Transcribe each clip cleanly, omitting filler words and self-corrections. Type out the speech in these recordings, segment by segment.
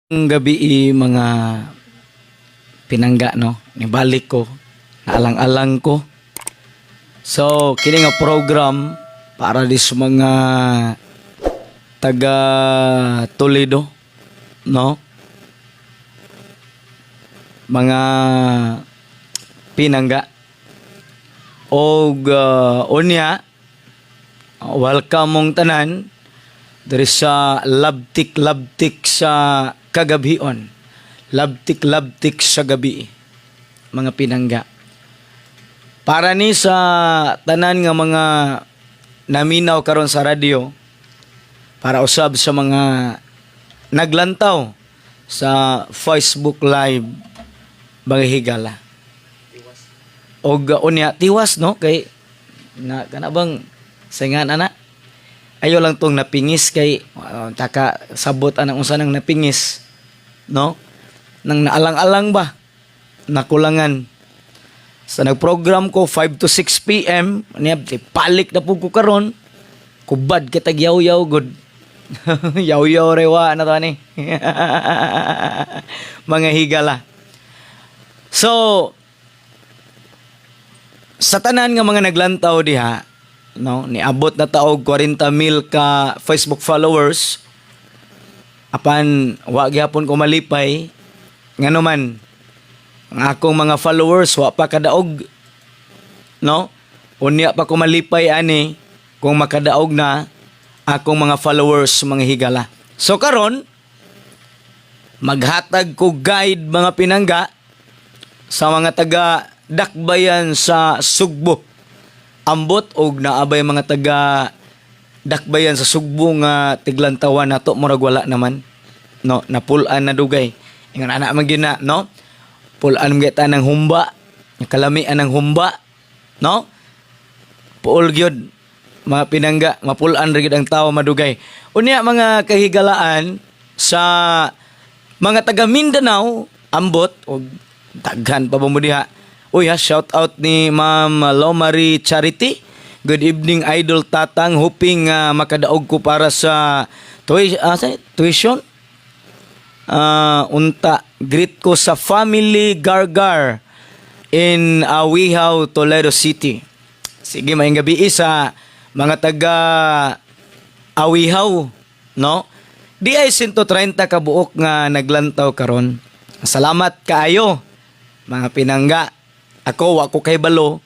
Gabi, mga pinangga, no? Nibalik ko, naalang-alang ko. So kini nga program para di sa mga taga Toledo, no, mga pinangga. Og unya, welcome mong tanan diri sa Labtik Labtik sa Kagabhion. Labtik Labtik sa Gabi, mga pinangga. Para ni sa tanan nga mga naminaw karon sa radyo, para usab sa mga naglantaw sa Facebook Live, mga higala. Og unya tiwas, no, kay na kana bang singan ana, ayo lang tong napingis kay taka sabot anang unsa nang napingis, no, nang naalang-alang ba, nakulangan sa nagprogram ko 5 to 6 PM niya. Palik na pud ko karon, kubad kitag yaw-yaw gud, yaw-yaw rewa na to ani, mga higala. So sa tanan nga mga naglantaw diha, no, niabot na ta og 40 mil ka Facebook followers, apan wa gyapon ko malipay ngano man ang akong mga followers wa pa kadaog, no? Unya pa ko malipay ani kung makadaog na akong mga followers, mga higala. So karon maghatag ko guide, mga pinangga, sa mga taga Dakbayan sa Sugbo. Ambot og naabay mga taga Dakbayan sa Sugbo nga tiglantawan nato? Murag wala naman, no? Napulaan na dugay. Ingon ana man gyud na, no? Pulaan man gyud ta ng humba, kalamian ng humba, no? Puol gyud, mga pinangga, mapulaan ra gyud ang tao madugay. Unya, mga kahigalaan, sa mga taga Mindanao, ambot og daghan pa ba mo diha. Uy ha, shout out ni Ma'am Lomary Charity. "Good evening, Idol Tatang, hoping makadaog ko para sa tuition. Unta greet ko sa family Gargar in Awihaw, Toledo City." Sige, maayong gabi sa mga taga Awihaw, no? Di ay 130 ka buok nga naglantaw karon. Salamat kaayo, mga pinangga. Ako, wa ko kay balo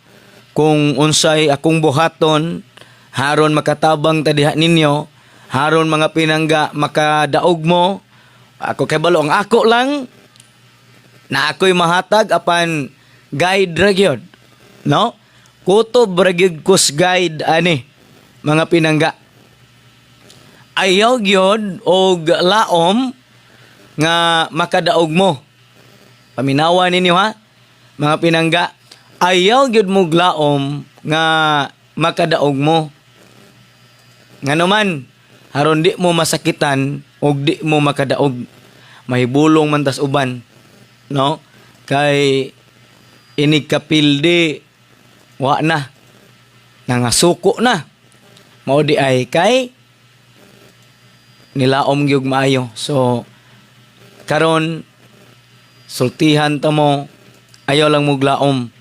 kung unsay akong buhaton haron makatabang ta diha ninyo, haron, mga pinangga, makadaog mo. Ako kay balo, ang ako lang na ako'y mahatag apan guide ra gyud, no? Kutob ra gyud kus guide ani, mga pinangga. Ayaw gyud og laom nga makadaog mo. Paminawa ninyo ha, mga pinangga. Ayaw gyud mo laom nga makadaog mo. Ngano man, haron di mo masakitan og di mo makadaog. Mahibulong man tas uban, no? Kay inig kapildi wa na. Nangasuko na. Mao di ay kay nilaom gyud maayo. So karon sultihan ta mo, ayaw lang muglaom,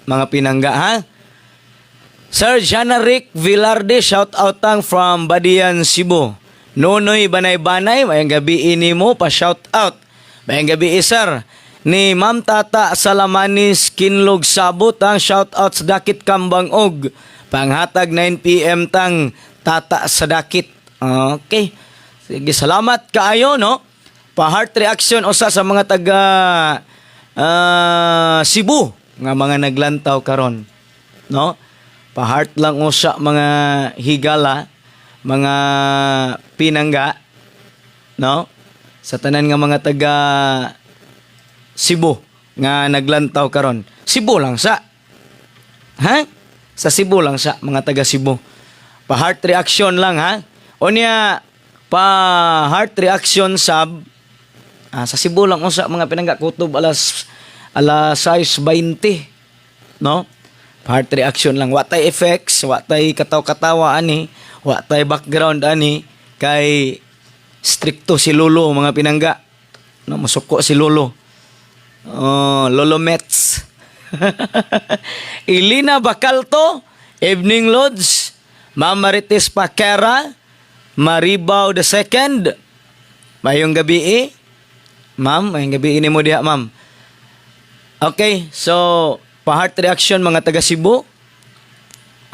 mga pinangga, ha. Sir Janaric Villarde, shout out tang from Badian, Cebu. Nonoy Banay-Banay, mayang gabi ini mo, pa shout out. Mayang gabi, sir. Ni Ma'am Tata Salamanis Kinlog Sabot ang shout out sa Dakit Kambang og panghatag 9 PM tang Tata sa Dakit. Okay. Sige, salamat kaayo, no? Pa heart reaction usa sa mga taga Cebu nga mga naglantaw karon. No? Pa heart lang usa, mga higala, mga pinangga, no? Sa tanan nga mga taga Cebu nga naglantaw karon. Cebu lang sa. Ha? Sa Cebu lang sa mga taga Cebu. Pa heart reaction lang ha. Unya pa heart reaction sab sa Cebu lang usa, mga pinangga, kutob alas 6:20, no? Heart reaction lang, wa tay effects, wa tay kataw-katawa ani, wa tay background ani kay strikto si Lolo, mga pinangga. No, musuko si Lolo. Oh, Lolo Mets. Ilina Bacalto, Evening Lods, Ma'am Marites Paquera, Maribaw the Second. Mayong gabi eh. Ma'am, mayong gabi ini mo diha, ma'am. Okay, so pa-heart reaction mga taga Cebu.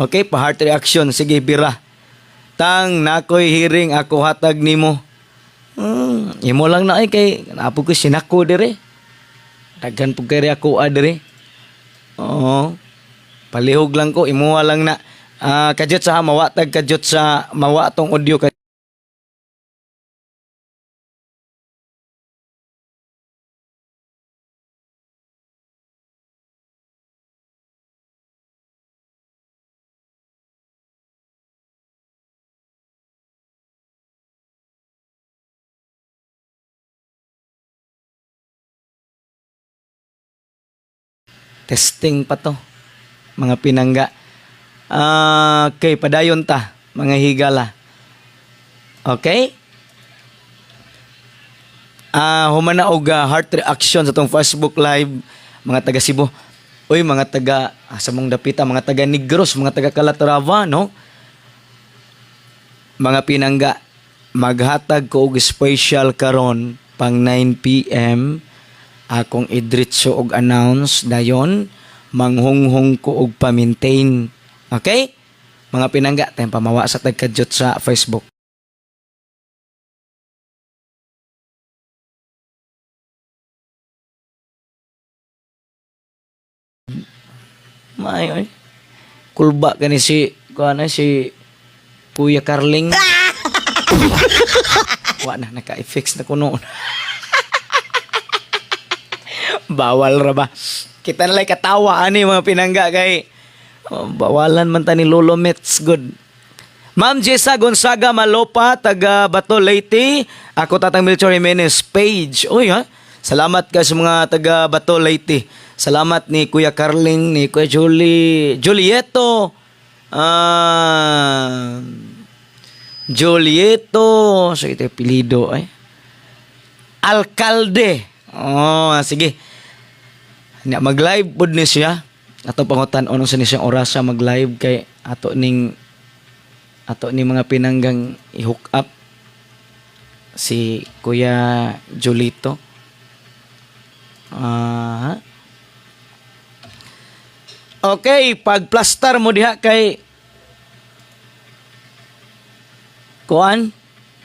Okay, pa-heart reaction. Sige, bira. Tang nakoy hearing ako hatag nimo. Imo lang na ay kay napo ko sinako dire. Daghan pug kay ako dire. Oo. Palihog lang ko, imuha lang na. Ah, kadyot sa mawatag kadyot sa mawa tong audio kay testing pa to. Mga pinangga. Ah, okay, padayon ta, mga higala. Okay? Ah, humana og heart reaction sa tong Facebook Live mga taga Cebu. Uy, mga taga sa mong dapita, mga taga Negros, mga taga Calatrava, no? Mga pinangga, maghatag ko og special karon pang 9 PM akong idritso og announce dayon manghunghong ko og pa-maintain. Okay? Mga pinangga, tayong pamawa sa tagkadyot sa Facebook. May oy. Kulba kani si kuan si Kuya Carling. Wa na naka-fix na kuno. Bawal ra ba? Kita na lang katawa ani mga pinangga kay oh, bawalan man ta ni Lolo Mets good. Ma'am Jessa Gonzaga Malopa, taga Bato Leyte. Ako Tatang Melchor Jimenez page. Uy ha. Salamat ka sa mga taga Bato Leyte. Salamat ni Kuya Carling, ni Kuya Julie, Julieto. Ah, Julieto. Sige, ito yung pilido ay. Alkalde. Oh, sige. Nya mag-live pud ni siya. Ato pangutan unong sa ni siyang orasa mag-live kay ato ning ato ni mga pinanggang i-hook up si Kuya Julito. Ah. Okay, pag plaster mo diha kay kuan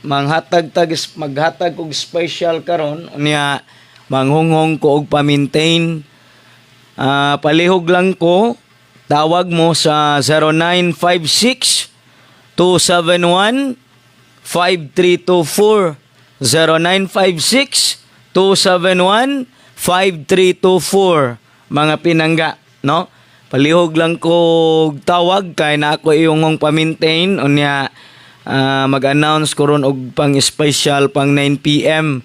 manghatag tag maghatag og special karon unya manghunghong ko og pa-maintain. Ah, palihog lang ko tawag mo sa 0956 271 5324. 0956 271 5324, mga pinangga, no? Palihog lang ko og tawag kay na ako iyong pa-maintain unya mag-announce ko ron og pang special pang 9 PM.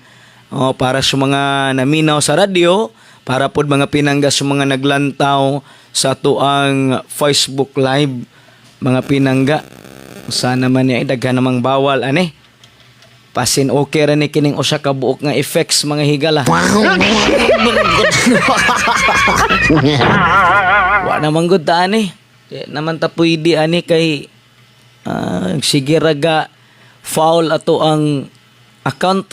Oh, para sa mga naminaw sa radyo, para pod mga pinangga sa mga naglantaw sa tuang Facebook Live, mga pinangga. Sana man niya daghan namang bawal ani. Pasin okay ra ni kining usa ka buok nga effects mga higala. Wa naman gud ta ani. Di naman ta pwede ani kay sige raga foul ato ang account,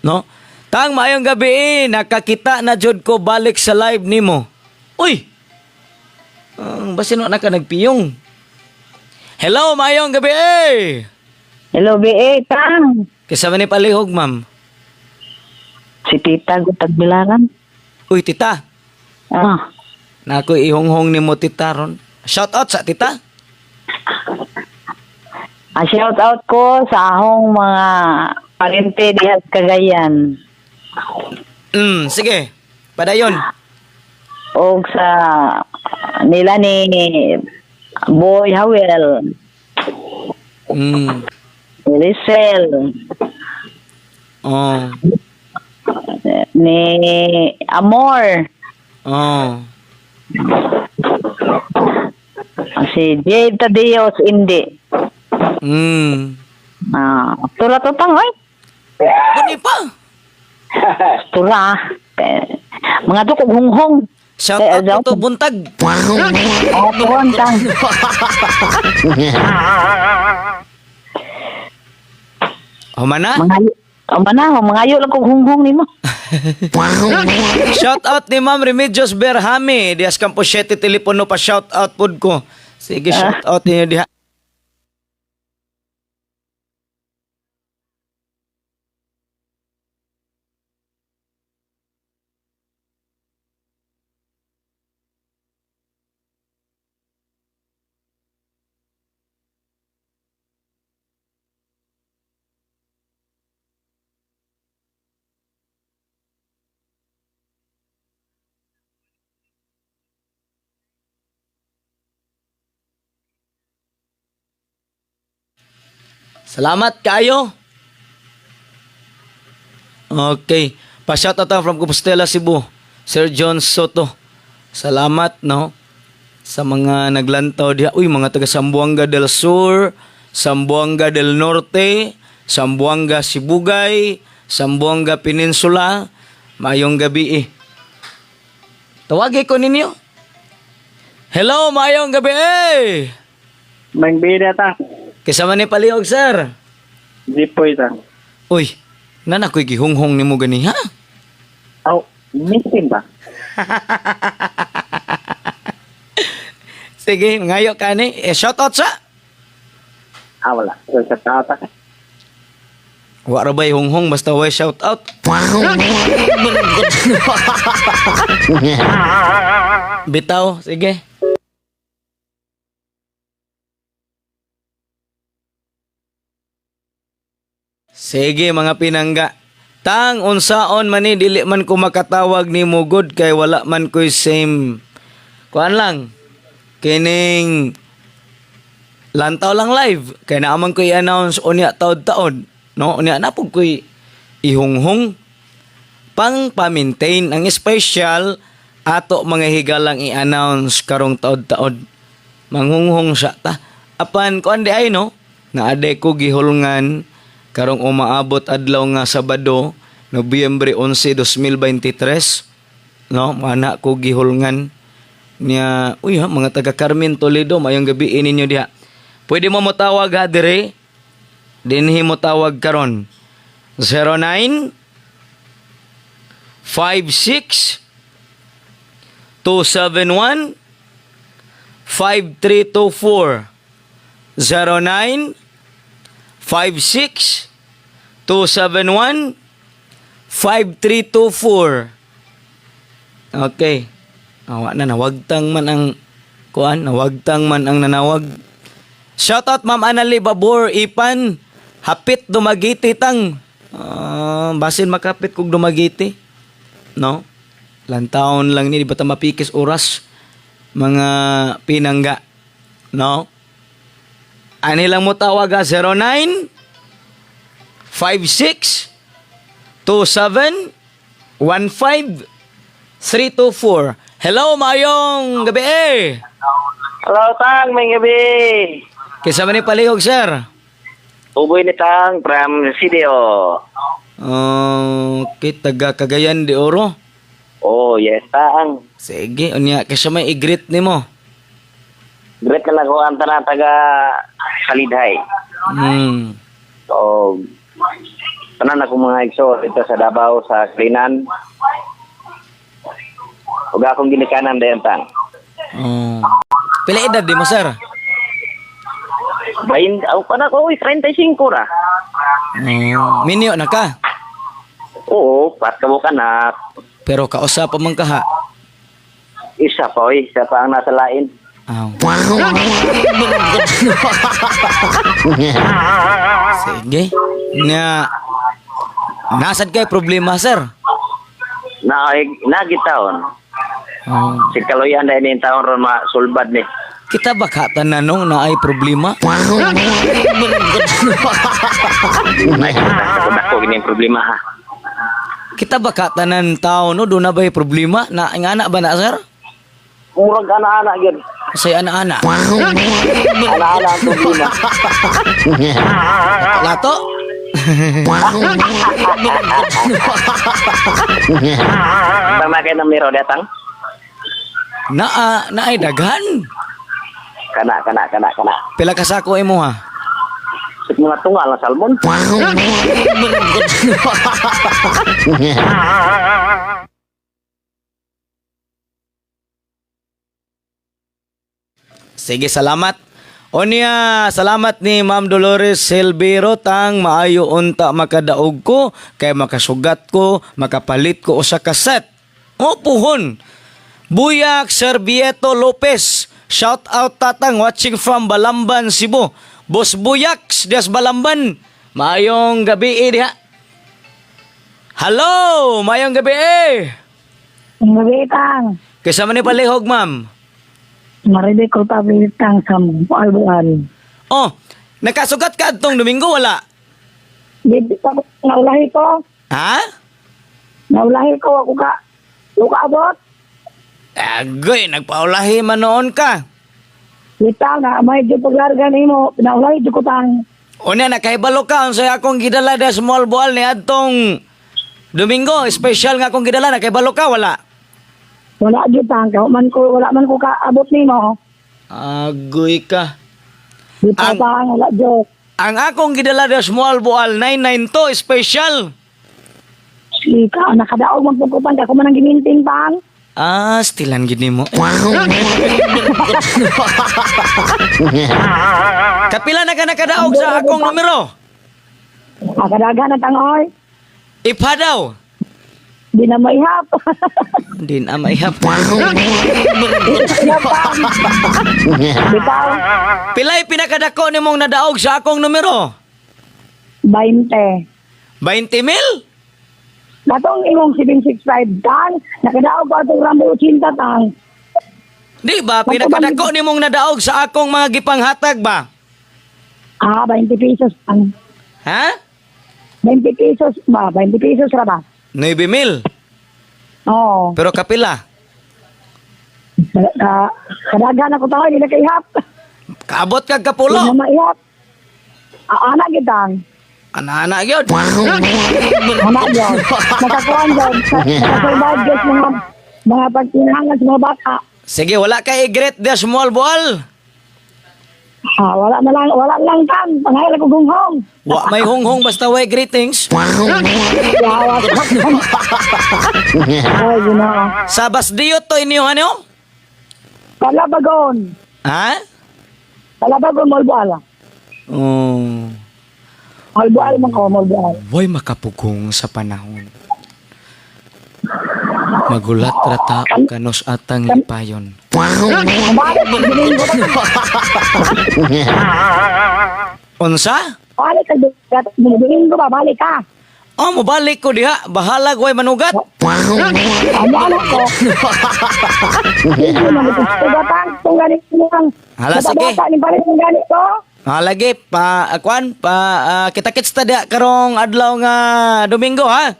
no? Tang maayong gabi eh, nakakita na jud ko balik sa live nimo. Uy. Ang basin wa na ka nagpiyong. Hello, maayong gabi eh. Hello, BA, Tang. Kisa man ni palihog, ma'am. Si Tita Gutagbilaran. Uy, tita. Ah, Na ako ihonghong nimo tita ron. Shout out sa tita. ah, shout out ko sa ahong mga parente diha sa Cagayan. Sige. Padayon. Og sa nila ni Boy Hawel, Lisel, Oh. ni Amor, Oh. si Jade Tadeos Indi. Ah, tula to tang oy. Ano pa? Tura. Eh, mga to kog hunghong. Shout Eh, out daw. to buntag. Oh, tuhon tang. Humana? Mangayo. Oh, mana, mangayo lang kog hunghong nimo. Shout out ni Ma'am Remedios Berhame. Dias Campo 7 telepono pa shout out pod ko. Sige, shout out ninyo diha. Salamat kayo. Okay. Pa-shout out from Compostela, Cebu. Sir John Soto. Salamat, no? Sa mga naglantaw diha. Uy, mga taga Sambuanga del Sur, Sambuanga del Norte, Sambuanga Sibugay, Sambuanga Peninsula. Maayong gabi eh. Tawagi ko ninyo. Hello, maayong gabi eh. Magbida ta. Kisa man ni Paliog, sir. Jipoy ta. Uy, nana ko'y gihunghong nimo gani ha? Aw, meeting ba? Sige, ngayo ka ni. Eh, shout out sa. Ah, wala. So, sa tata. Wa ra ba'y hunghong basta way shout out. Bitaw, sige. Sige mga pinangga. Tang unsaon man ni dili man ko makatawag nimo good kay wala man ko'y same. Kuan lang. Kining lantaw lang live kay naaman ko i-announce unya taod-taod, no? Unya na pud ko'y ihunghong pang pa-maintain ang special ato mga higalang i-announce karong taod-taod. Manghunghong siya ta. Apan kuan di ay no, naade ko gihulngan karong umaabot adlaw nga Sabado, Nobyembre 11, 2023, no? Mana ko gihulngan niya. Uy ha, mga taga Carmen Toledo, mayong gabi ninyo diha. Pwede mo motawag ha dire. Dinhi mo tawag karon. 09 56 271 5324. 09 56 271 5324. Okay. Awa na, nawagtang man ang kuan, nawagtang man ang nanawag. Shoutout Ma'am Anali Babor Ipan. Hapit Dumaguete tang. Ah, basin makapit kog Dumaguete. No? Lantaon lang ni di ba ta mapikis oras mga pinangga. No? Ani lang mo tawag ha, 09 56 27 15 324. Hello, mayong gabi eh. Hello, Tang. May gabi. Kisa man ni Palihog, sir. Uboy ni Tang from CDO. Okay, taga Cagayan de Oro. Oh, yes, Tang. Sige, unya kaysa may i-greet nimo. Great na lang ko ang tanan taga Kalidhay. So, tanan ako mga igso dito sa Davao, sa Klinan. Ug akong ginikanan dayon, Tang. Oh. Pila edad di mo, sir? Bayin, aw pa na ko, uy, 35 ra. Oh. Minyo na ka. Oo, pat ka mo kanak. Pero kausa pa man ka ha. Isa pa, oy, isa pa ang nasa lain. Aw. Sige. Nya nasad kay problema, sir? Na ay nagitaon. Oh. Si Kaloyan dahil yung taon ron masulbad ni. Kita ba ka tanan na ay problema? Ay, dako gini ang problema ha. Kita ba ka tanan tao no doon na ba'y problema? Na ingana ba na, sir? Murag ana-ana gyud. Say ana-ana. Ana-ana ang problema. Lato. Tama kay numero datang. Naa, naay daghan. Kana kana kana kana. Pila ka sako imo ha? Mga tunga lang salmon. Sige, salamat. O niya, salamat ni Ma'am Dolores Silvero tang maayo unta makadaog ko kay makasugat ko, makapalit ko usa ka set. O puhon. Buyak Servieto Lopez. Shout out tatang watching from Balamban, Cebu. Boss Buyak dias Balamban. Maayong gabi eh, diha. Hello, maayong gabi eh. Ang gabi tang. Kaysa man ni palihog, ma'am. Maribe ko tang sa bual-bual. Oh, nakasugat ka adtong Domingo wala? Dito ako naulahi ko. Ha? Naulahi ko ako ka. Ako ka abot. Agoy, nagpaulahi man noon ka. Bitaw na may jud paglarga nimo, naulahi jud ko tang. Unya, nakahibalo ka. Unsay akong gidala da small bual ni adtong Domingo, special nga akong gidala, nakahibalo ka, wala? Wala jud tang, kay man ko wala man ko ka abot nimo. Agoy ka. Bitaw tang wala jud. Ang akong gidala da small bual, 992, special. Ikaw nakadaog man pud ko tang, kay ako man ang giminting tang. Ah, stilan gid nimo. Kapila na ka nakadaog sa akong numero? Akadaga na tang oy. Ipha daw. Di na maihap. Di na maihap. Bitaw Pilay pinakadako nimong nadaog sa akong numero? 20. 20 mil? Katong imong 765 tang, nakadaog ko atong Rambo 80 tang. Di ba pinakadako nimong nadaog sa akong mga gipanghatag ba? Ah, 20 pesos tang. Ha? 20 pesos ba? 20 pesos ra ba? 9 mil. Oo. Pero kapila, Kadagan ako tao, hindi na kaihap. kaabot kag Hindi kapulo. na maihap. Ah, anak kitang. Ana-ana gyud. Anak yun. Nakakuan yun. Nakasurvive yun mga pagkinangan sa mga bata. Sige, wala kay i-greet the small bual. Ah, wala na lang, wala lang tang. Pangayal ako gunghong. Wa may honghong basta way greetings. Yawa. Ay, ginoo. Sa Basdiot to inyo ano? Kalabagon. Ha? Kalabagon, Molboal. Oh. Molboal man ko, Molboal. Way makapugong sa panahon. Magulat ra tao kanos atang lipayon. Balik, Domingo. Unsa? Balik ka, Domingo ba? Balik ka. Oh, mobalik ko diha. Bahalag way manugat. Ano anak ko? Hindi mo nagtugatan kung ganito lang. Hala, sige. Bata ni palit kung ganito. Ah, lagi pa kuan pa kita-kits ta diha karong adlaw nga Domingo ha.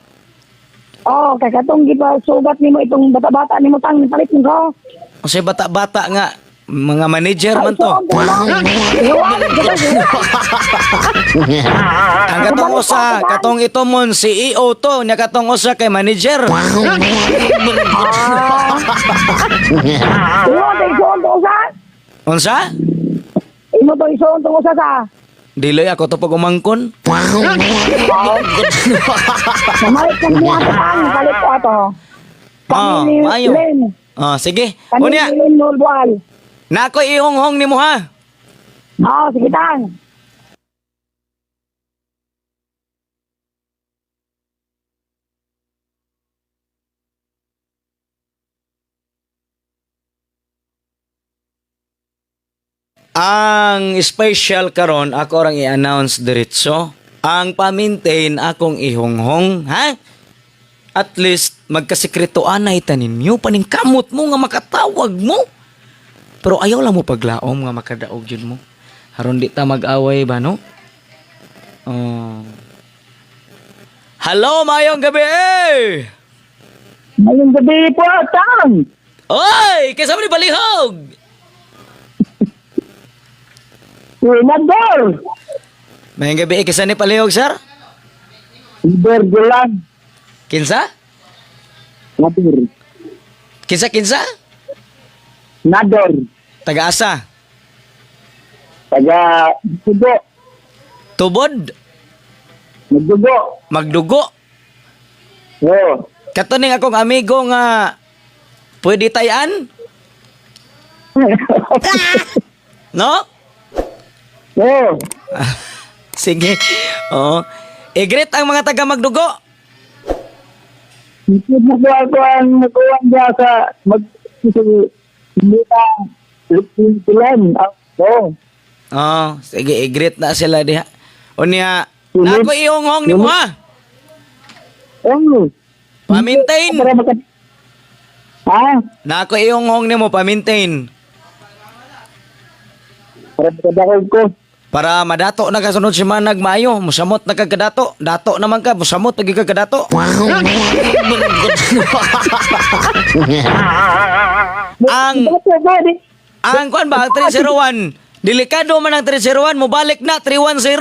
Oh, kay katong gipa sugat nimo itong bata-bata nimo tang palit mo. Unsay bata-bata nga mga manager man to. Ang katong usa, katong ito mon CEO to, nya katong usa kay manager. Imo to isuon tong usa. Unsa? Imo to isuon tong usa sa. Diloy ako to pag umangkon. Namalit ko niya ato tang palit ko ato. Oh, Kami ni maayo. Len. Oh, sige. Kami Unya, ni Len Nolbual. na ako ihonghong nimo ha. Oh, sige tang. Ang special karon ako orang i-announce diretso. Ang pamintain akong ihonghong, ha? At least magkasikreto anay tanin ninyo paningkamot mo nga makatawag mo. Pero ayaw lang mo paglaom nga makadaog yun mo. Haron di ta mag-away ba no? Oh. Hello, mayong gabi. Eh! Ngayong gabi po tang. Oy, kaysa mo ni balihog. Senador. Mayong gabi, eh, kaysa ni palihog, sir? Iber Gulan. Kinsa? Nadir. Kinsa kinsa? Nador. Taga-asa. Taga Dugo. Tubod, Nagdugo. magdugo. Oo. Katuning akong amigo nga pwede tayan, no? Oo. Sige. Oo. I-greet ang mga taga magdugo. Hindi mo ko ako ang nakuha niya sa mag sa Mula Gulan. Oo. Oh, sige, i-greet na sila diha. Unya, na ako ihonghong nimo ha. Oo. Pamintain. Para maka Ha? Na ako ihonghong nimo pamintain. Para makadakog ko. Para madato na ka sunod si Manag maayo, musamot na ka kadato, dato naman ka, musamot na gyud ka kadato. Ang Dato ba di? ang kuan ba ang 301? Delikado man ang 301, mobalik na 310.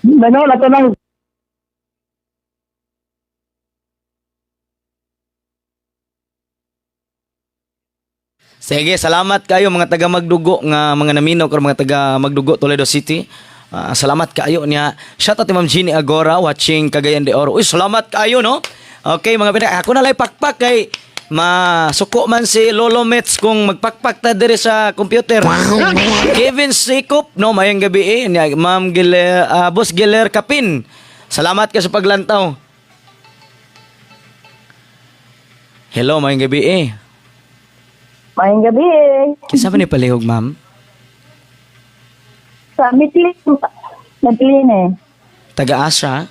Mano na to nang Sige, salamat kayo mga taga Magdugo nga mga namino karon mga taga Magdugo Toledo City. Ah, salamat kayo niya. Shout out to Ma'am Jeannie Agora watching Cagayan de Oro. Uy, salamat kayo no. Okay, mga pinay, ako na lay pakpak kay masuko man si Lolo Mets kung magpakpak ta diri sa computer. Kevin Sikop no, mayang gabi eh niya Ma'am Giler, ah, Boss Giler Kapin. Salamat ka sa paglantaw. Hello, mayang gabi eh. Maayong gabi eh. Kinsa man ni palihog, ma'am? Sa Mitlin, Mitlin eh. Taga-asa.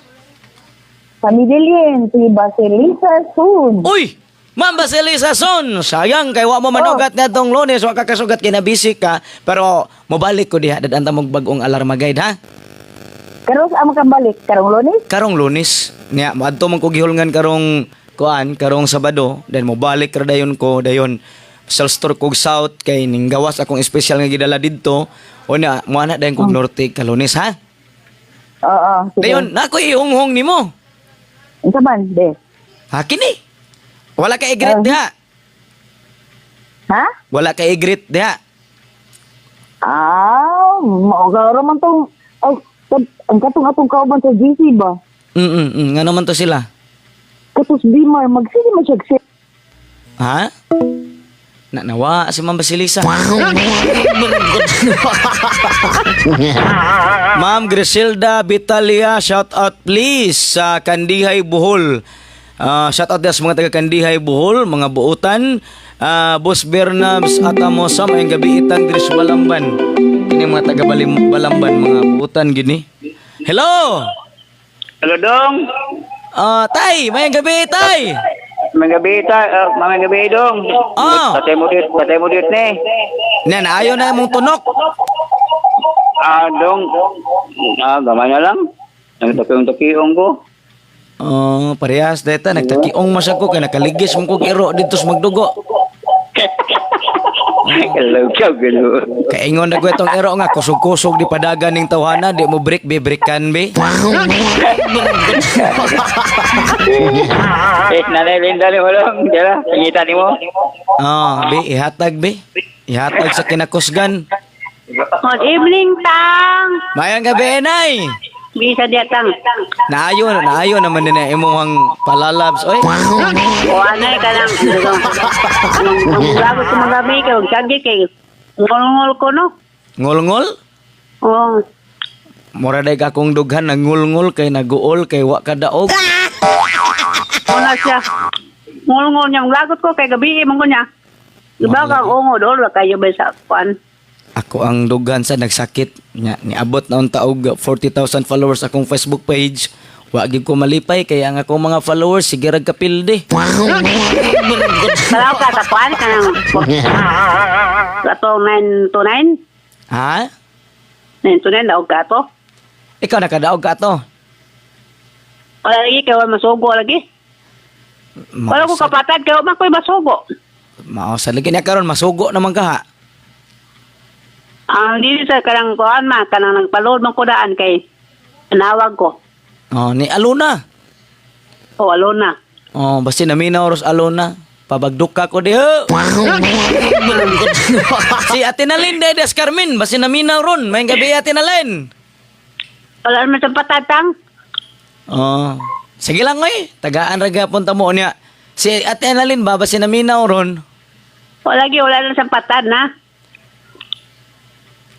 Sa Medellin, si Basilisa Soon. Uy! Ma'am Basilisa Son, sayang kay wa mo manugat na tong Lunes, wa ka kasugat kay nabisi ka, pero mobalik ko diha dadanta mong bag-ong alarma guide ha. Karon sa makabalik, karong Lunes? Karong Lunes, niya moadto man ko gihulngan karong kuan, karong Sabado, then mobalik ra dayon ko dayon sa store kog South kay ning gawas akong espesyal nga gidala didto. O na moana dayon kog Norte ka Lunes ha. Oo, sige. Dayon na ako ihunghong nimo. Unsa man, de? Ha kini. Wala ka i-greet diha. Ha? Wala ka i-greet diha. Ah, maugaro man tong ay, ang katong atong kauban sa GC ba? Ngano man to sila? Katos Bimar, magsige man siya si Ha? Na nawa si Ma'am Basilisa. Ma'am Griselda Vitalia, shout out please sa Kandihay Bohol. Ah, shout out sa mga taga Kandihay Bohol, mga buutan. Ah, Boss Bernabs Atamosa, mayang gabi itang diri sa Balamban. Kini mga taga Balamban, mga buutan gini. Hello. Hello, Dong. Ah, tay, mayang gabi tay. Mga gabi ta, mga gabi dong. Ah. Patay mo dit ni. Na naayo na imong tunok. Ah, dong. Ah, gamay na lang. Nagtakiong takiong ko. Oh, parehas deta nagtakiong masag ko kay nakaligis mo kog iro didto sa magdugo. Hello, ka gulo. Kaingon na ko itong iro nga kusog-kusog di padagan ning tawhana di mo break be breakan be. Eh, nanay Linda ni mo lang. Dala, pangita ni mo. Oh, be ihatag be. Ihatag sa kinakusgan. Good evening, Tang. Mayang gabi nay. Bisa dia, Tang. Naayo naayo naman din na imong palalabs oy. O anay ka lang. Ang gago ko magabi kay og sagi kay ngol-ngol ko no. Ngolngol? Oo. Mura day ka akong dughan nangulngol kay naguol kay wa ka daog. Una siya. Ngol-ngol niya. Lagot ko kay gabi man ko niya. Iba kang ungo doon, wa kayo ba sa kwan? Ako ang dughan sa nagsakit nya niabot na unta og 40,000 followers akong Facebook page. Wa gyud ko malipay kay ang akong mga followers sige rag kapilde. Kalaw ka sa kwan ka ng Katong 929? Ha? 929 daog ka to. Ikaw nakadaog ka to. Wala lagi kay wa masugo lagi. Wala ko kapatad kay wa man ko'y masugo. Mao sa lagi niya karon masugo naman ka ha. Ang dili sa kanang kuan ma, kanang nagpaload man ko daan kay nawag ko. Oh, ni Alona. O alona. Oh, basta naminaw ros Alona. Pabagduk ka ko diho. Si Ate Nalin de Des Carmen, basta naminaw ron. May gabi, Ate Nalin. Wala man sa patatang. Oh. Sige lang oy, tagaan ra gyapon ta mo niya. Si Ate Annalyn ba basta naminaw ron. Wala gi wala na sa patad na.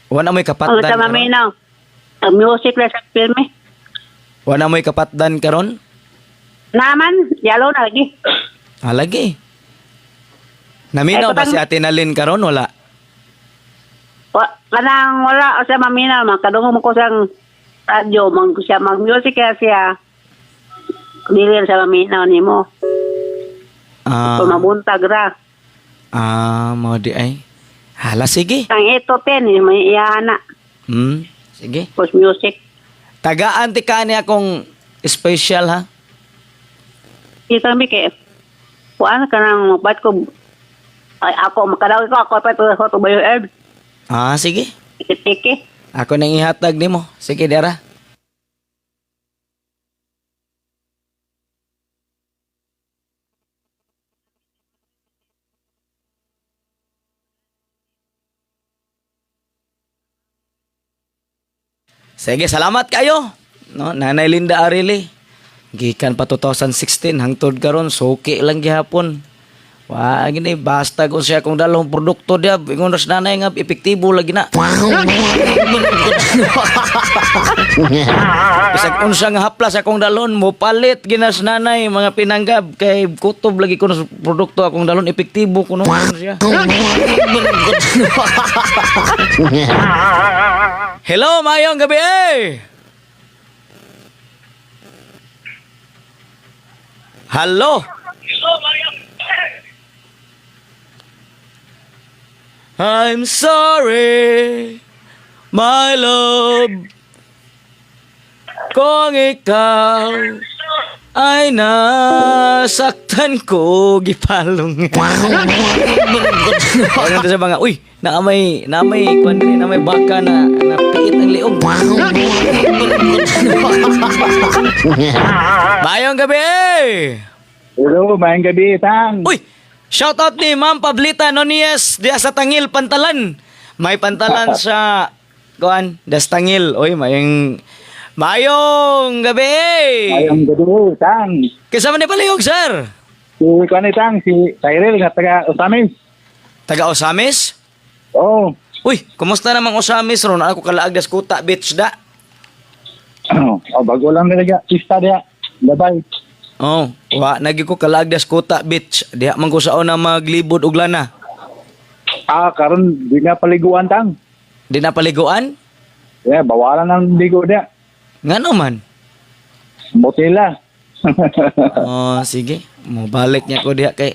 Wala mo'y Ang kapatdan sa karon. maminaw. Ang music na sa filme. Wala mo'y kapatdan karon. Naman, yalo na lagi. Ah, lagi. Naminaw Ay, ba si patang- Ate Nalin karon wala? Wa, kanang wala sa maminaw man kadungog mo ko sang radyo man siya mag music kaya siya. Dili sa maminaw nimo. Ah, Kung mabuntag ra. ah, mao di ay. Hala, sige. Ang ito ten may iyana. Sige. Post music. Tagaan ti ka ni akong special ha. Ito kami kay kuan kanang bat ko ay ako makadaw ko ako pa ito ko bayo ed. Ah, sige. Tiki. Ako nang ihatag nimo. Sige, dara. Sige, salamat kayo. No, Nanay Linda Arili. Gikan pa 2016 hangtod karon suki lang gihapon. Wa gini basta kung siya kung dalong produkto diya ingon ra sa nanay nga epektibo lagi na. Bisag unsa nga haplas akong dalon mo palit ginas nanay mga pinanggab kay kutob lagi kuno sa produkto akong dalon epektibo kuno siya. Hello, mayong gabi eh. Hello. I'm sorry, my love. Kung ikaw ay nasaktan ko, gipalong. Ano to sa mga, uy, naamay, kwan din, naamay baka na, napiit ang liog. Bayong gabi eh! Hello, maayong gabi, Tang. Uy! Shout out ni Ma'am Pablita Nonies diya sa Tangil Pantalan. May pantalan sa kuan, das Tangil. Uy, mayong mayong gabi. Maayong gabi, Tang. Kasama ni Palihog, sir. Si kuan ni Tang, si Cyril nga taga Osamis. Taga Osamis? Oh. Uy, kumusta namang Osamis ron? Ako kalaag das Kuta Beach da. Oh, bago lang nila pista diya. Labay. Oh, wa nagi ko kalaag das Kuta Beach. Diha man ko sa una maglibod og lana. Ah, karon di na paliguan, Tang. Di na paliguan? Yeah, bawalan ang ligo diya. Ngano man? Motela. Oh, sige. Mobalik niya ko diha kay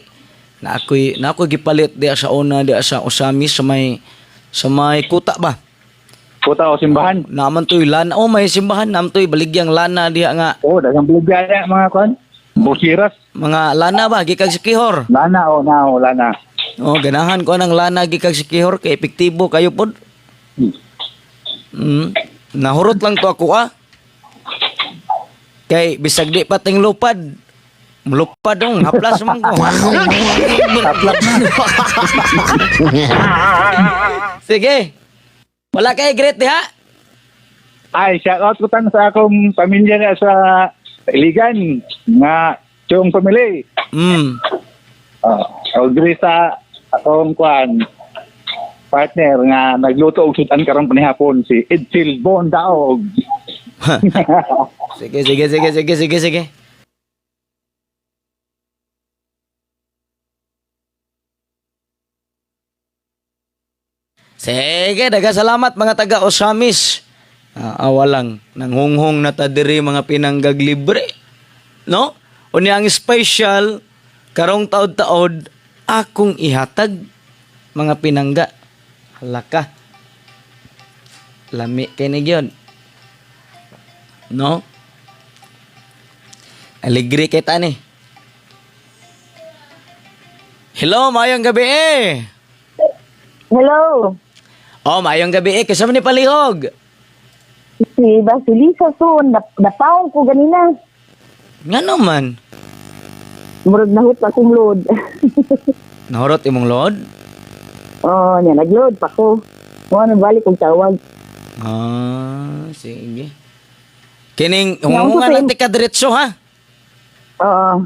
na ako'y gipalit diha sa una diha sa Osamis sa may kuta ba. Kuta o simbahan. Naman to'y lana. Oh, may simbahan naman to'y baligyang lana diha nga Oh, daghang baligya diya mga kuan. Busiras. Mga lana ba gikag sikihor. Lana oh, na oh, lana. Oh, ganahan ko ng lana gikag sikihor kay epektibo kayo pod. Nahurot lang to ako ah. Kay bisag di pa ting lupad. Lupad dong, haplas man ko. Taplak na. Sige. Wala kay great diha. Ay, shout out ko tang sa akong pamilya niya sa Iligan nga Chong family. Agree sa akong kuan partner nga nagluto og sudan karon panihapon si Edsel Bondaog. Sige, sige, sige, sige, sige, sige. Sige, daga salamat mga taga Osamis. Ah, awa lang, nanghunghong na ta diri mga pinanggag libre. No? Unya ang special karong taod-taod akong ihatag mga pinangga. Halaka. Lami kay ni gyud. No? Aligre kay tani. Hello, mayong gabi eh. Hello. Oh, maayong gabi eh. Kinsa man ni palihog? Si Basilisa Son, napawong ko ganina. Nga naman. Murag nahut akong load. Nahurot imong load? Oh, nya nagload pa ko. Mo ano balik kog tawag. Ah, sige. Kining hungungan lang tika diretso ha. Oo.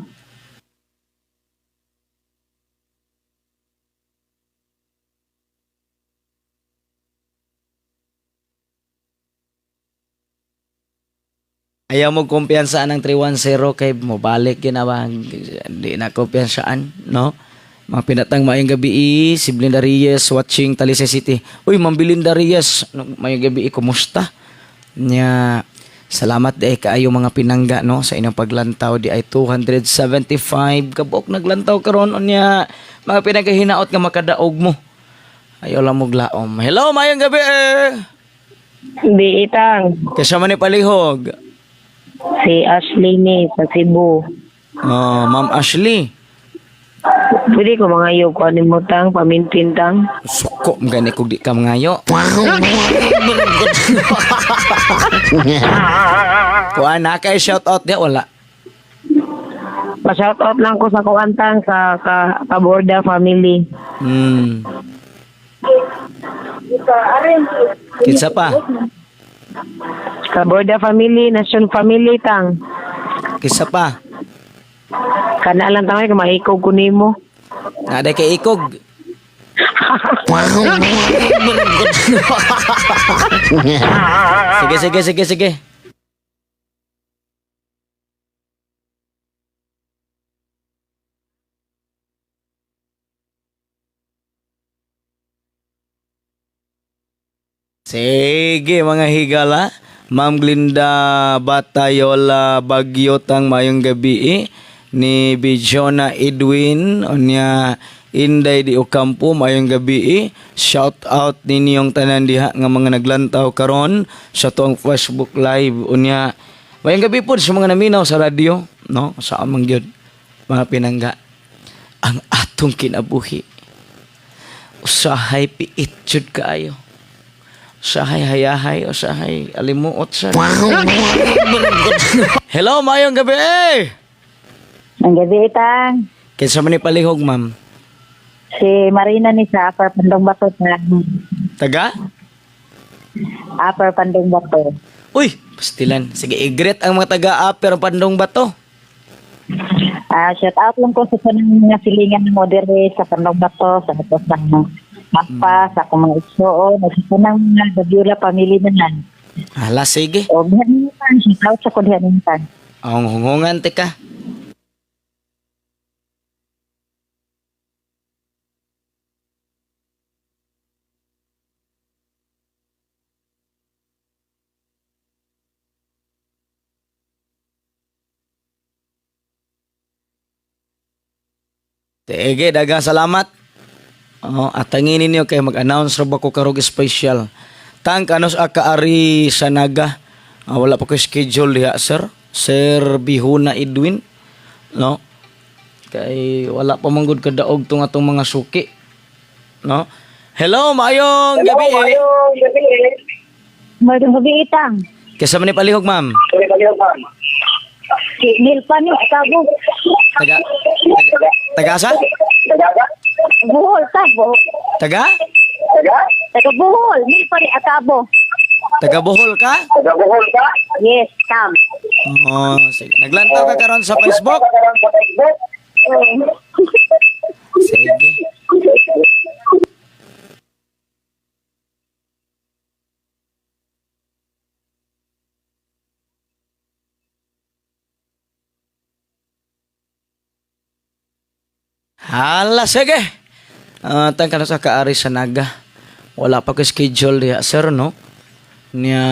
Ayaw mo kumpiyansaan ang 310 kay mo balik ginawa di na kumpiyansaan, no? Mga pinatang maayong gabi eh, si Belinda Reyes watching Talisay City. Uy, Ma'am Belinda Reyes, no, maayong gabi eh, kumusta? Nya, salamat di ay kaayo mga pinangga no sa inyong paglantaw di ay 275 kabuok naglantaw karon unya mga pinagahinaot nga makadaog mo. Ayaw lang mo glaom. Hello, maayong gabi eh. Di itang Kaysa man ni palihog. si Ashley ni sa Cebu. Oh, Ma'am Ashley. Pwede ko mga iyo ko ani mo tang pamintin tang. Suko gani kog di ka mangayo. Kuan na kay shout out di wala. Pa-shout out lang ko sa kuantang sa ka, Kaborda family. Kinsa pa? Kaborda family, Nation family tang. Kinsa pa? Kana lang tang kay maikog ko nimo. Naday kay ikog. Sige, sige, sige, sige. Sige mga higala. Ma'am Glinda Batayola Bagyo tang mayong gabi eh. Ni Bijona Edwin unya Inday di Ocampo mayong gabi eh. Shout out ninyong tanan diha nga mga naglantaw karon sa tuong Facebook Live unya mayong gabi pod sa mga naminaw sa radyo no sa amang gyud mga pinangga ang atong kinabuhi usahay piit jud kaayo. Usahay hayahay, usahay alimuot sa. Hello, mayong gabi. Ang gabi itang. Kinsa man ni palihog, ma'am? Si Marina ni sa Upper Pandong Bato. Tang. Taga? Upper Pandong Bato. Uy, pastilan. Sige, i-greet ang mga taga Upper Pandong Bato. Ah, shout out lang ko sa tanang mga silingan mo dire sa Pandong Bato, sa ato sa Mapa, sa akong mga igsoon, sa tanang mga Daviola family na lang. Hala, sige. O, dihan tang, shout out sa ko dihan tang. Ang hungungan tika. Sige, daghang salamat. Oh, atangin ninyo kay mag-announce ra ba ko karog special. Tang kanos akaari sa Naga. Ah, wala pa ko schedule diha, sir. Sir Bihuna Edwin. No? Kay wala pa man gud kadaog tong atong mga suki. No? Hello, maayong gabi. Eh. Magandang gabi itang. Kaysa man ni palihog, ma'am. Si Nilpa ni Tabo. Taga taga taga asa? Buhol, Tabo. Taga? Taga Buhol, Nilpa ni Atabo. Taga Bohol ka? Yes, Tam. Oh, sige. Naglantaw ka karon sa Facebook? Sige. Hala, sige. Ah, tang ka na sa kaari sa Naga. Wala pa ko schedule diha, sir, no? Nya,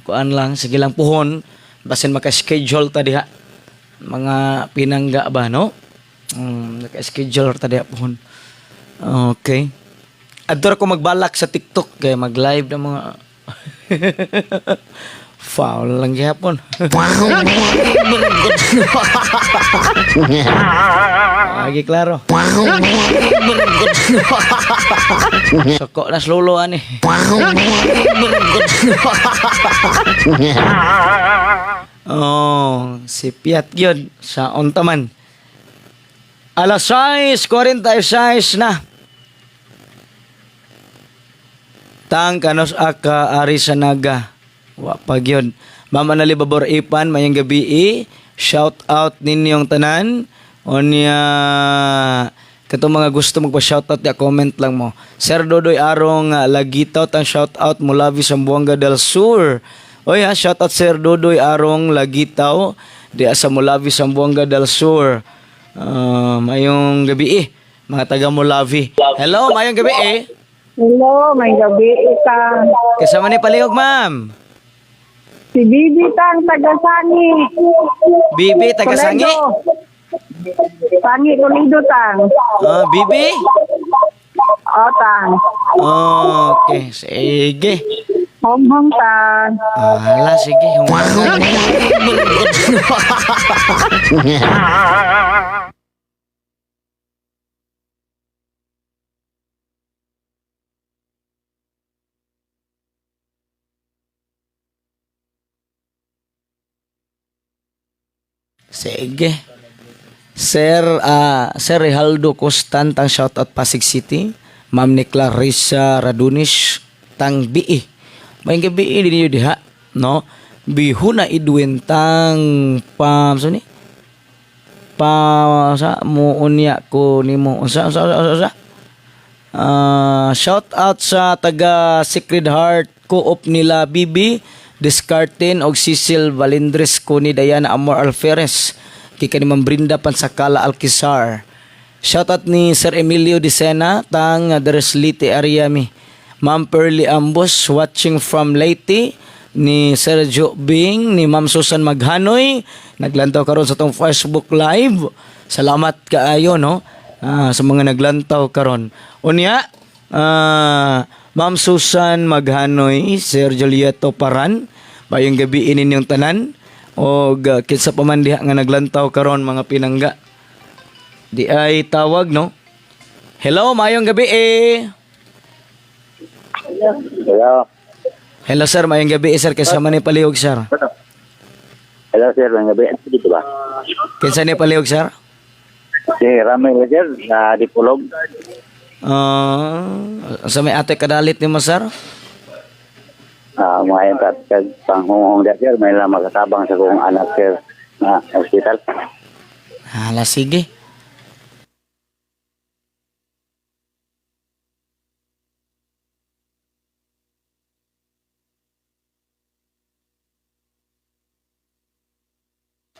kuan lang, sige lang puhon. Basin maka-schedule ta diha. Mga pinangga ba, no? Naka-schedule ta diha puhon. Okay. Adto ra ko magbalak sa TikTok kay mag-live ng mga foul lang gihapon. Agi klaro. Soko na slulo ani. Oh, si Piat yun sa ontaman. Alas 6:46 na. Tang kanos aka ari sa naga. Wa pa gyud. Ma'am Anali Babor Ipan, mayang gabi eh. Shout out ninyong tanan. Onya katong mga gusto magpa-shout out ya comment lang mo. Sir Dodoy Arong Lagitaw tang shout out mula Zamboanga del Sur. Oy ha, shout out Sir Dodoy Arong Lagitaw di sa Mulavi, Zamboanga del Sur. Mayong gabi eh, mga taga Mulavi. Hello, mayong gabi eh. Hello, may gabi itang. Kasama ni Palihog, ma'am. Si Bibi tang taga Sangi. Bibi, taga Sangi. Sangi Toledo tang. Ah, Bibi? O tang. Okay, sige. Hong hong tang. Ala, sige. Sige. Sir Rijaldo Costan tang shout out Pasig City. Ma'am ni Clarissa Radunis tang BE. May gabi din ninyo diha, no? Bihuna Edwin tang pam sa ni? Pa sa mo unya ko nimo unsa unsa unsa unsa, unsa? Ah, shout out sa taga Sacred Heart Co-op nila Bibi Descartin og Cecil Valindres ko ni Diana Amor Alferes kika ni Ma'am Brinda Pansakala Alquizar. Shout out ni Sir Emilio Dicena tang Dreslite Ariami. Ma'am Pearly Ambos watching from Leyte ni Sergio Bing ni Ma'am Susan Maghanoy naglantaw karon sa tong Facebook Live. Salamat kaayo no sa mga naglantaw karon. Unya, Ma'am Susan Maghanoy, Sir Julieto Paran, bayong gabi ninyong tanan og kinsa pa man diha nga naglantaw karon mga pinangga. Di ay tawag no. Hello, mayong gabi eh. Hello. Hello sir, mayong gabi eh, sir kasama ni Palihog sir. Hello sir, may gabi. Dito ba? Kinsa ni Palihog sir? Si Ramel sir, na Dipolog. Sa may ate kadalit ni mo sir? Mga yung kag panghungong da sir, may lang makatabang sa kong anak sir na hospital. Hala, sige.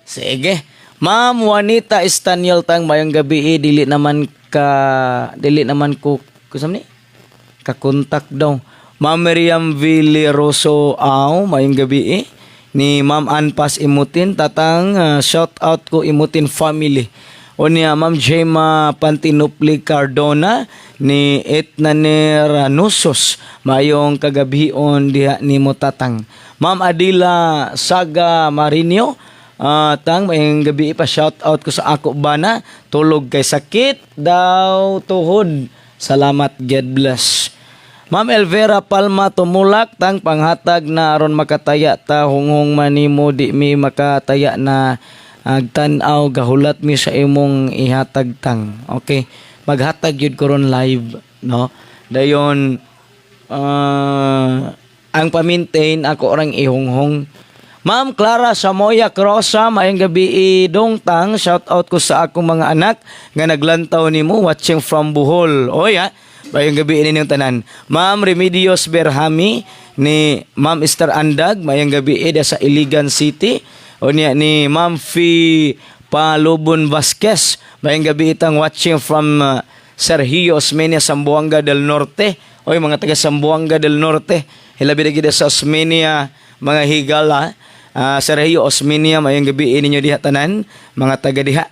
Sige. Ma'am Juanita Estanyol tang mayong gabi eh, dili naman ko kusam ni kakontak daw. Ma'am Miriam Villeroso Aw, mayong gabi eh. Ni Ma'am Anpas Imutin tatang shout out ko Imutin family. O niya Ma'am Gemma Pantinupli Cardona ni Etnaner Nusos mayong kagabion diha nimo tatang. Ma'am Adila Saga Marinio. Tang mayong gabi pa shout out ko sa ako bana tulog kay sakit daw tuhod. Salamat, God bless. Ma'am Elvera Palma Tumulak tang panghatag na aron makataya ta hunghong manimo di mi makataya na agtan-aw gahulat mi sa imong ihatag tang. Okay. Maghatag yun ko ron live no. Dayon ang pamintain ako orang ihunghong. Ma'am Clara Samoya Crosa, maayong gabi dong tang shout out ko sa akong mga anak nga naglantaw nimo watching from Bohol. Oy ha, maayong gabi ninyong tanan. Ma'am Remedios Berhami ni Ma'am Esther Andag, maayong gabi sa Iligan City. O niya ni Ma'am Fi Palubon Vasquez, maayong gabi itang watching from Sergio Osmeña, Zamboanga del Norte. Oy mga taga Zamboanga del Norte, hilabi na gid sa Osmeña mga higala. Sergio Osmeña, mayong gabi ninyo diha tanan, mga taga diha.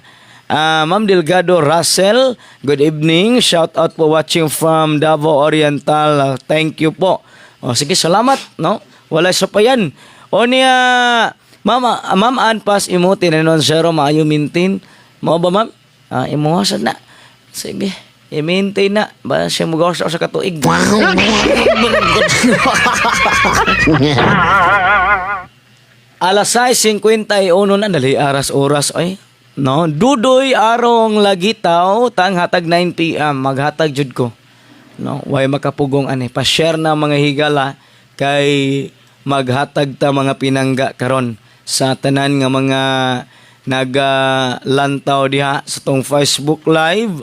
Ma'am Delgado Russell, good evening. Shout out po watching from Davao Oriental. Thank you po. O, sige, salamat, no? Wala sa pa yan. O niya, Ma'am, Ma'am Anpas Imutin, anon zero, maayo mintin. Mao ba, ma'am? Ah, imuha sad na. Sige, i-maintain na. Ba siya mugawas sa katuig. Alas 6:51 na dali aras oras ay. No, Dudoy arong lagitaw tang hatag 9 PM maghatag jud ko. No, way makapugong ani. Pa-share na mga higala kay maghatag ta mga pinangga karon sa tanan nga mga nagalantaw diha sa tong Facebook Live.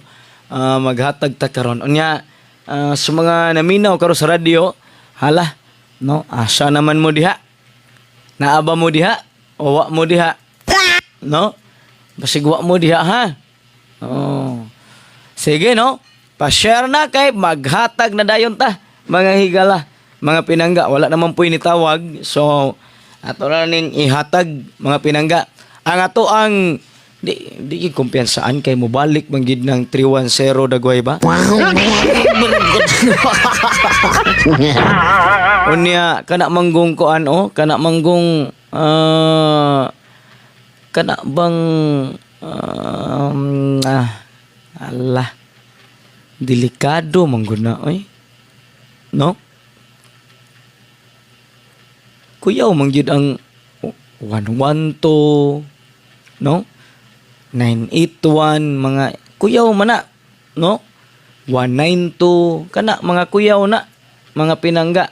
Ah, maghatag ta karon. Unya sa mga naminaw karon sa radyo, hala, no, asa naman mo diha? Naaba mo diha? O wa mo diha? No? Basig wa mo diha ha? Oh. Sige no? Pa-share na kay maghatag na dayon ta mga higala, mga pinangga. Wala naman po nitawag. So ato na ning ihatag mga pinangga. Ang ato ang di di gyud kumpiyansaan kay mobalik man gid ng 310 dagway ba? Unya kana manggong kuan oh, kana manggong kana bang ala delikado manggod na oy. No? Kuyaw man gyud ang 112, no? 981 mga kuyaw man na, no? 192 kana mga kuyaw na, mga pinangga,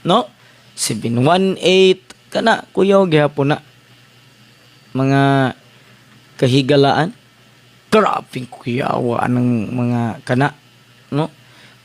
no? 718 kana kuyaw gihapon na mga kahigalaan. Grabeng kuyawa anang mga kana, no?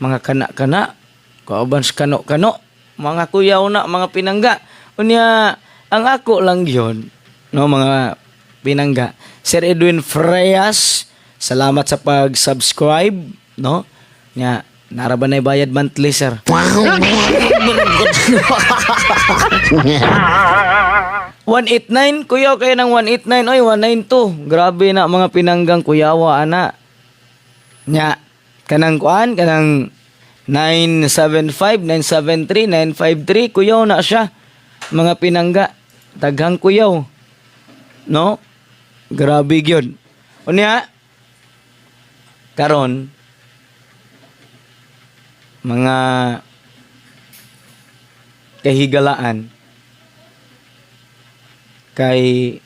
Mga kana-kana, kauban sa kano-kano, mga kuyaw na, mga pinangga. Unya, ang ako lang yun, no, mga pinangga. Sir Edwin Freyas, salamat sa pag-subscribe, no? Nya, nara ba na bayad monthly, sir? 189, kuyaw kayo ng 189, oy, 192. Grabe na mga pinanggang kuyawa, ana. Nya, kanang kuan, kanang 975, 973, 953, kuyaw na siya. Mga pinangga, daghang kuyaw. No? Grabe gyud. Unya, karon mga kahigalaan kay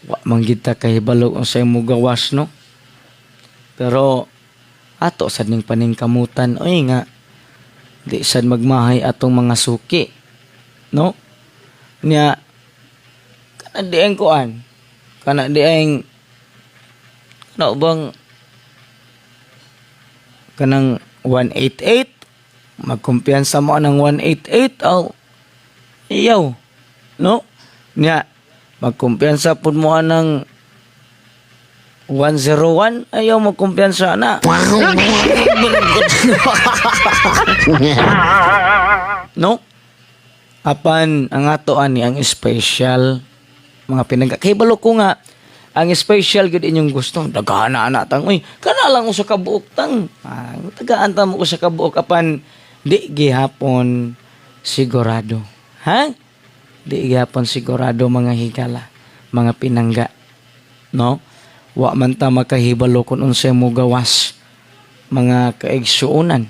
wa man gid ta kahibalo unsay mugawas, no? Pero ato sad ning paningkamutan oy nga di sad magmahay atong mga suki, no? Nya kana di ang kuan, kana di ang kana bang kanang 188, magkumpiyansa mo ng 188 aw iyaw, no? Nya magkumpiyansa pud mo ng 101, ayaw magkumpiyansa na, no? Apan ang ato ani ang special mga pinangga kay balo ko nga ang special gid inyong gusto daghan na tang uy kana lang usa ka buok tang tagaan ta mo usa ka buok apan di gihapon sigurado, ha? Di gihapon sigurado mga higala, mga pinangga, no? Wa man ta makahibalo kung unsay mo gawas mga kaigsuonan,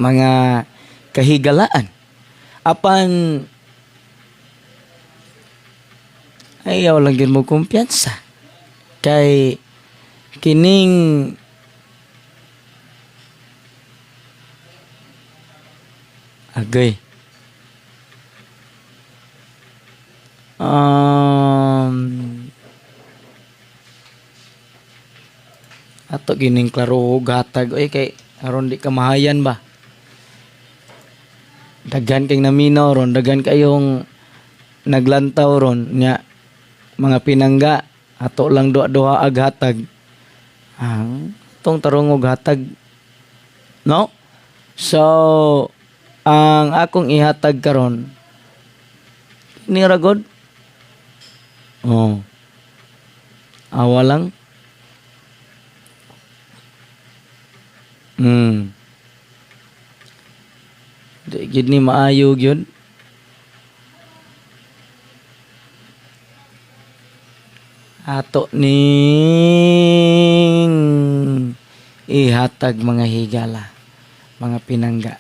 mga kahigalaan. Apan ayaw lang gid mo kumpiyansa kay kining agay ato gining klaro gatag oy kay aron di ka mahayan ba. Daghan kay naminaw ron, daghan kayong naglantaw ron. Nya mga pinangga, ato lang duha-duha ag hatag. Ang tong tarong og hatag, no? So ang akong ihatag karon ni ragod. Oh. Awa lang. Di gid ni maayo gyud. Ato ning ihatag, mga higala, mga pinangga.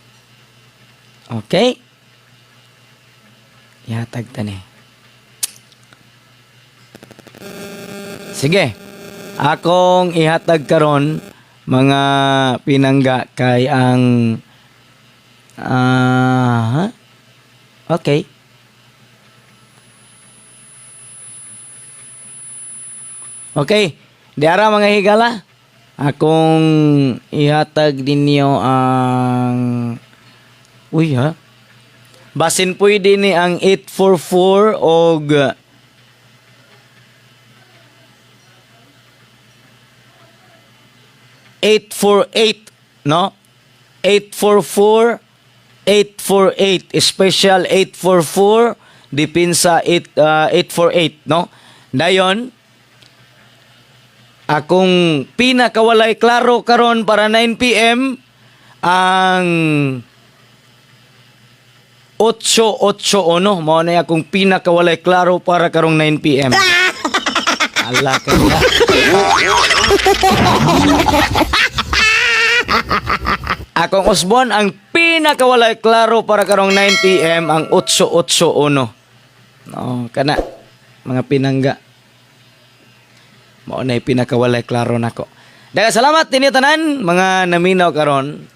Okay? Ihatag tani. Sige. Akong ihatag karon, mga pinangga, kay ang ah, okay. Okay. Diara, mga higala. Akong ihatag ninyo ang, uy ha. Basin pwede ni ang 844 og 848, no? 844, 848, special 844, dipinsa 8, 848, no? Dayon akong pinakawalay klaro karon para 9 PM ang 881. Mao na akong pinakawalay klaro para karong 9 PM. Ala kaya. Akong usbon ang pinakawalay klaro para karong 9 PM ang 881. No, kana, mga pinangga. Mao na pinakawalay klaro nako. Daghang salamat ninyo tanan mga naminaw karon,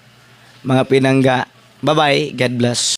mga pinangga. Bye-bye. God bless.